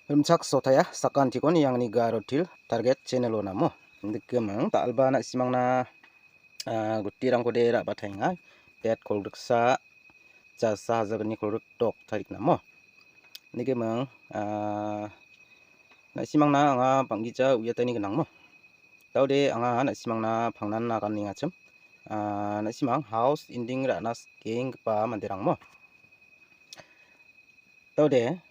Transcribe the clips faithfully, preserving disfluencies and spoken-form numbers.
Rimchak sotaya sakantikon iangni garo til target channel-o namo. Dikemang ta·alba na·simangna, ah, gutirangkode ra·bataenga. Bet kolgriksa jasa hajalgni kolgrik dok tarik namo. Dikemang, ah, na·simangna anga bang·gija uiatani gnangmo. Taude anga na·simangna pangnan aganengachim. Ah, na·simang house ending ra·na skenggipa manderangmo. Taude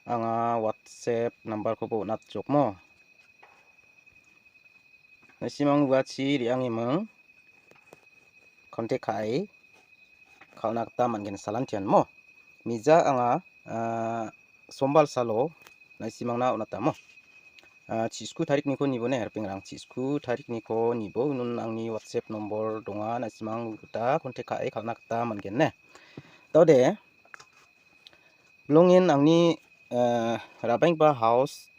anga WhatsApp number-koba on·atjokmo. Na·simang uachi re·angiming contact ka·e kal·na gita man·gen salantian mo. Mija anga, ah, sombal salo na·simangna on·atamo. Ah, chisku tarikniko nibone ripengrang. Chisku tarikniko nibo nun angni WhatsApp nombor donga, na·simang gita contact ka·e kal·na gita man·gen ne. Taude, bilongen angni, eh, ra·baenggipa house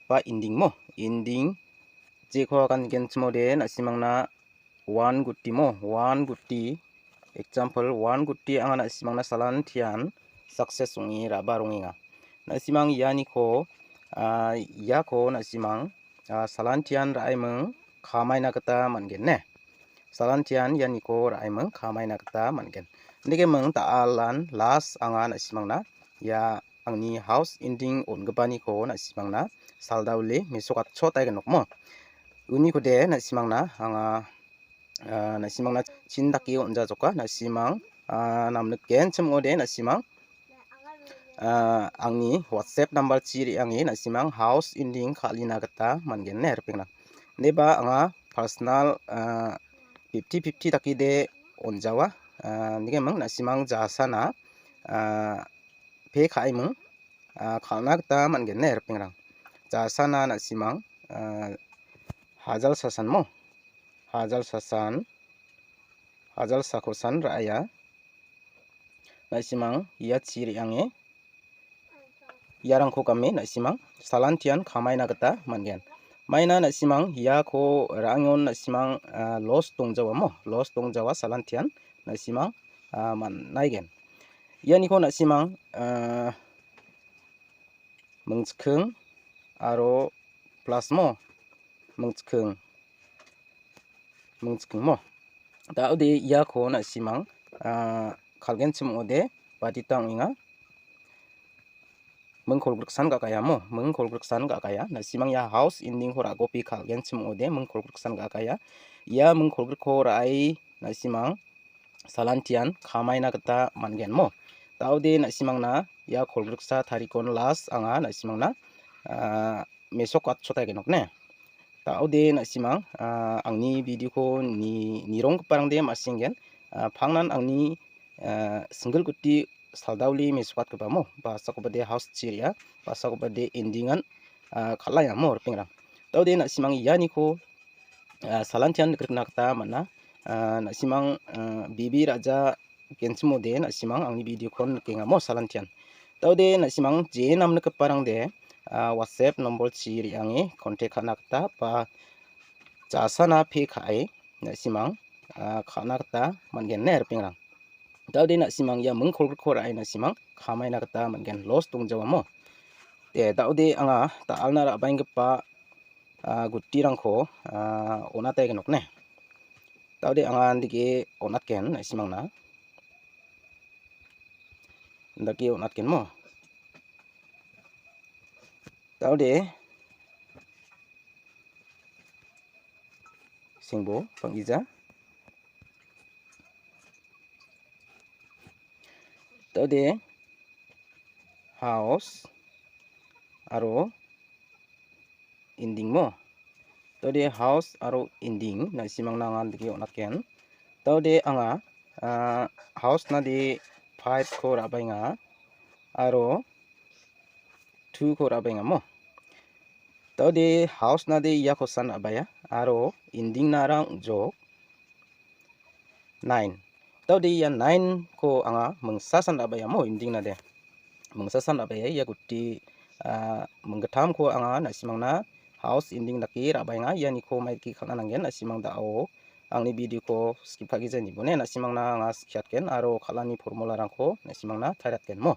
ba ending mo, ending jeko agan genchimode na·simangna one guti mo, one guti, example, one guti anga na·simangna salantian success ong·e ra·ba rongenga. Na·simang ianiko, ah, iako na·simang, ah, salantian ra·eming kamaina gita man·gen ne. Salantian ianiko ra·eming kamaina gita man·gen. Indakeming da·alan last anga na·simangna ia angni house ending on·gipaniko na·simangna saldawile mesokatchot aigen nokmo. Unikode na·simangna anga, ah, na·simangna chin dake on·jajoka, na·simang, ah, namnikgenchim ong·ode, na·simang, ah, angni WhatsApp number-chi re·ange na·simang house ending kal·ina gita man·gen ne ripengrang. Indiba anga personal, ah, fifty fifty dakede on·jawa. Ah, indakeming na·simang jasana, ah, pe ka·eming, ah, kal·na gita man·gen ne ripengrang. Jasana na·simang, ah, hajal sasan mo. Hajal sasan, hajal sakosan ra·aia. Na·simang ia chi re·ange iarangko game na·simang salantian kamaina gita man·gen. Maina na·simang iako ra·angon na·simang, ah, loss dongjawa mo, loss dongjawa salantian na·simang, ah, man·aigen. Ianiko na·simang, ah, mingchiking aro plus mo, mingchiking, mingchiking mo. Da·ode iako na·simang, ah, kal·genchim ong·ode badita ong·enga. Mingkolgriksan ga·gaia mo, mingkolgriksan ga·gaia. Na·simang ia house ending-ko ra·gope kal·genchim ong·ode mingkolgriksan ga·gaia. Ia mingkolgrikko ra·e na·simang salantian kamaina gita man·gen mo. Da·ode na·simangna ia kolgriksa tarikon last anga na·simangna, ah, mesokatchot aigen nokne. Da·ode na·simang, ah, angni video-ko ni-, nironggiparangde ma·singen, ah, pangnan angni, ah, single guti saldawile mesokatgipamo, ba sakobade house chi re·a, ba sakobade ending-an, ah, kal·aia mo ripengrang. Da·ode na·simang ianiko, ah, salantian nikrikna gita man·a. Ah, na·simang, ah, bibi ra·ja genchimode na·simang angni video-kon nikengamo salantian. Da·ode na·simang je namnikgiparangde, ah, WhatsApp nombor-chi re·ange contact ka·na gita ba jasana pe ka·e na·simang, ah, ka·na gita man·gen ne ripengrang. Da·ode na·simang ia mingkolgrikko ra·e na·simang kamaina gita man·gen, loss dongjawamo. De, da·ode anga da·alna ra·baenggipa, ah, gutirangko, ah, on·ataigen nokne. Da·ode anga andike on·atgen na·simangna. Indake on·atgenmo. Da·ode sengbo bang·gija. Da·ode house aro ending mo. Da·ode house aro ending na·simangna anga andike on·atgen. Da·ode anga, ah, house-nade five-ko ra·baenga aro two-ko ra·baenga mo. Da·ode house-nade iakosan ra·baia aro ending-narang ong·jok nine. Da·ode ia nine-ko anga mingsasan ra·baia mo ending-nade. Mingsasan ra·baia ia guti, ah, minggittamko anga na·simangna house ending dake ra·baenga. Ianiko maidake kal·na nanggen, na·simang da·o angni video-ko skip ka·gija nibone na·simangna anga skiatgen aro kal·ani formula-rangko na·simangna tariatgen mo.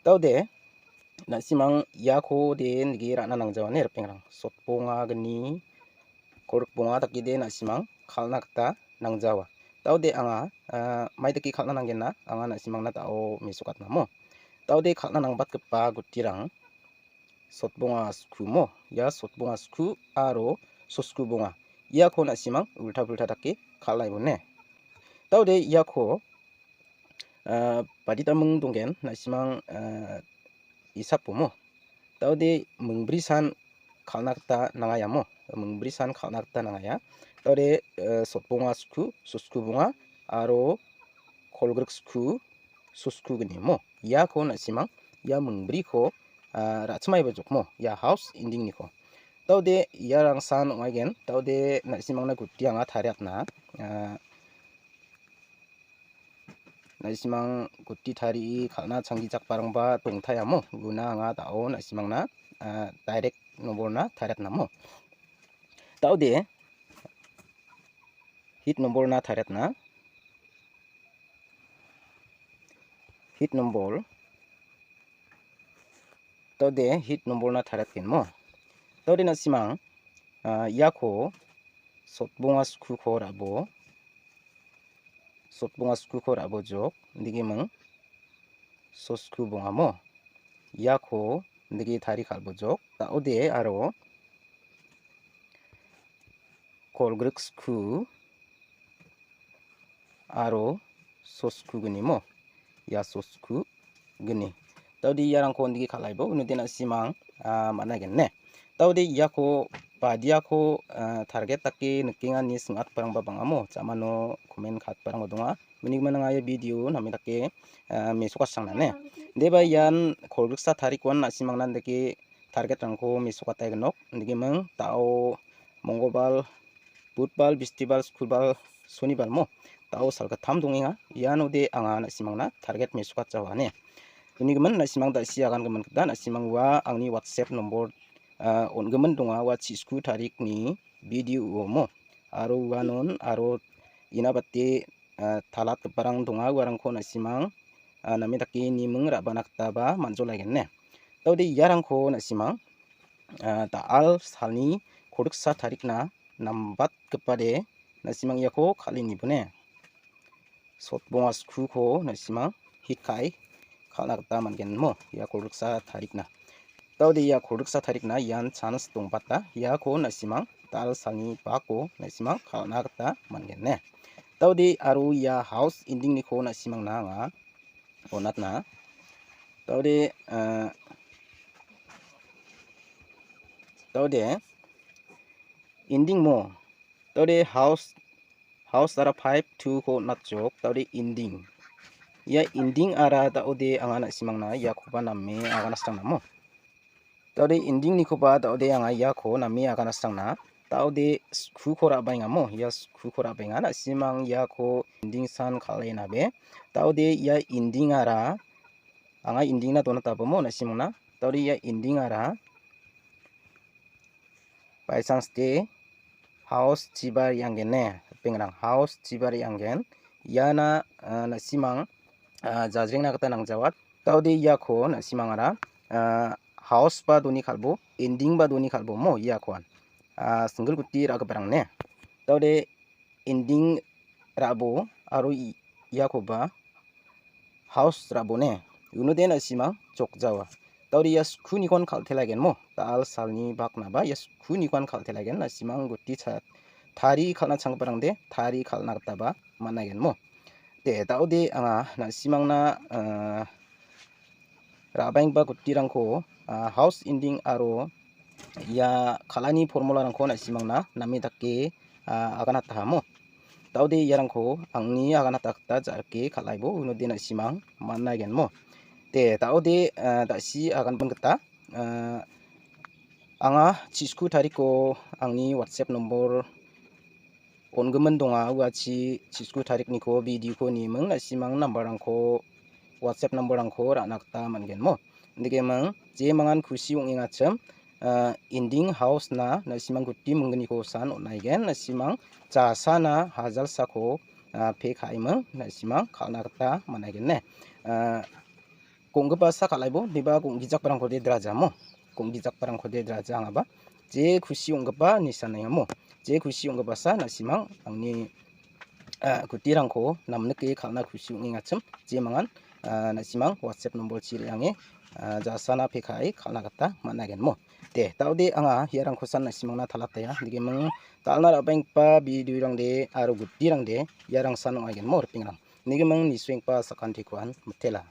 Da·ode Na·simang iako de nige ra·na nangjawane ripengrang. Sotbonga gni, kolgrikbonga dake de na·simang kal·na gita nangjawa. Daode anga, ah, mai dake kal·na nanggenna, anga na·simangna da·o mesokatnamo. Daode kal·na nangbatgipa gutirang sotbonga sku mo. Ia sotbonga sku aro sosku bonga. Iako na·simang ulta pulta dake kal·aibone. Daode iako ah, baditaming donggen, na·simang, ah, isapomo. Daode mingbri san kal·na gita nangayamo. Mingbri san kal·na gita nangaya. Daode, eh, sotbonga sku, sosku bonga, aro kolgrik sku, sosku gnimo. Iako na·simang, ia mingbriko, ah, ra·chimaiba jokmo. Ia house ending-niko. Daode iarangsan ong·aigen. Daode na·simangna guti anga tariatna. Ah, Na·simang guti tarie kal·na changgijakbarangba dongtaiamo. Una anga da·o na·simangna, ah, direct nomborna tariatnamo. Daode hit nomborna tariatna. Hit nombor. Daode hit nomborna tariatgenmo. Daode na·simang, ah, iako sotbonga skuko ra·bo. Sotbonga skuko ra·bo jok. Indegiming sosku bongamo. Iako indege tari kal·bo jok. Daode aro kolgrik sku aro sosku gnimo. Ia sosku gni. Daode iarangko indege kal·aibo, unode na·simang, ah, man·aigen ne. Daode iako badiako, ah, target dake nikenga ine sing·atgiparangba bang·amo. Jamano comment ka·atgiparangba donga. Uni gimin anga ia video name dake, ah, mesokasangna ne. Deba ian kolgriksa tarikuan na·simangna indege target-rangko mesokataignok. Indegiming da·o Mongolbar, Budbar, Bistibar, Skulbar, Sonibar mo. Da·o salgittam dongenga. Ianode anga na·simangna target mesokatjawa ine. Uni gimin na·simang da·si agangimin gita na·simang ua angni WhatsApp nombor, ah, on·gimin donga, ua chisku tarikni video-o mo. Aro uanon aro ina bate, ah, talatgiparang donga, uarangko na·simang, ah, name dake niming ra·bana gitaba man·jolaigen ne. Daode iarangko na·simang, ah, da·al salni kolgriksa tarikna nambatgipade na·simang iako kal·e nibone. Sotbonga skuko na·simang hit ka·e kal·na gita man·gen mo, ia kolgriksa tarikna. Daode ia kolgriksa tarikna ian chans dongbata, iako na·simang da·al salni bako na·simang kal·na gita man·gen ne. Daode aro ia house ending-niko na·simangna anga on·atna. Daode, ah, daode ending mo. Daode house, house ara five two-ko on·atjok. Daode ending. Ia ending ara daode anga na·simangna iakoba name aganasrangnamo. Daode ending-nikoba daode anga iako name aganasrangna. Daode skuko ra·baengamo. Ia skuko ra·baenga. Na·simang iako ending san kal·e nabe. Daode ia ending ara anga ending-na donatabo mo na·simangna. Daode ia ending ara by chance de house chiba re·anggen ne, ripengrang, house chiba re·anggen. Iana, ah, na·simang, ah, jajrengna gita nangjawat. Daode iako na·simangara, ah, house ba doni kal·bo, ending ba doni kal·bo mo iakoan. Ah, single guti ra·giparang ne. Daode ending ra·bo aro i-, iakoba house ra·bone. Unode na·simang jokjawa. Daode ia skunikon kal·telagenmo. Da·al salni baknaba ia skunikon kal·telagen. Na·simang guti cha-, tari kal·na changgiparangde tari kal·na gitaba man·agenmo. De, daode anga na·simangna, ah, ra·baenggipa gutirangko, ah, house ending aro ia kal·ani formularangko na·simangna name dake, ah, aganatahamo. Daode iarangko angni aganata gita ja·rike kal·aibo unode na·simang man·agenmo. De, daode, ah, da·si aganbin gita, ah, anga chisku tariko angni WhatsApp nombor on·gimin donga, uachi chisku tarikniko videoko niming na·simang nambarrangko, WhatsApp nambarrangko ra·na gita man·genmo. Indikeming jemangan kusi ong·engachim, ah, ending house-na na·simang guti minggniko san on·aigen, na·simang jasana hajalsako, ah, pe ka·eming na·simang kal·na gita man·aigen ne. Ah, Gonggipa sa kal·aibo, diba gonggijakparangkode draja mo. Gonggijakparangkode draja angaba. Je kusi ong·gipa nisanengamo. Je kusi ong·gipasa na·simang angni, ah, gutirangko namnike kal·na kusi ong·engachim. Jemangan, ah, na·simang WhatsApp nombolchi re·ange, ah, jasana pekae kal·na gita man·agenmo. De, daode anga iarangkosan na·simangna talatea. Nigeming dal·na ra·baenggipa biduirangde aro gutirangde iarangsan ong·agenmo ripengrang. Nigeming nisuenggipa sakantikoan mitela.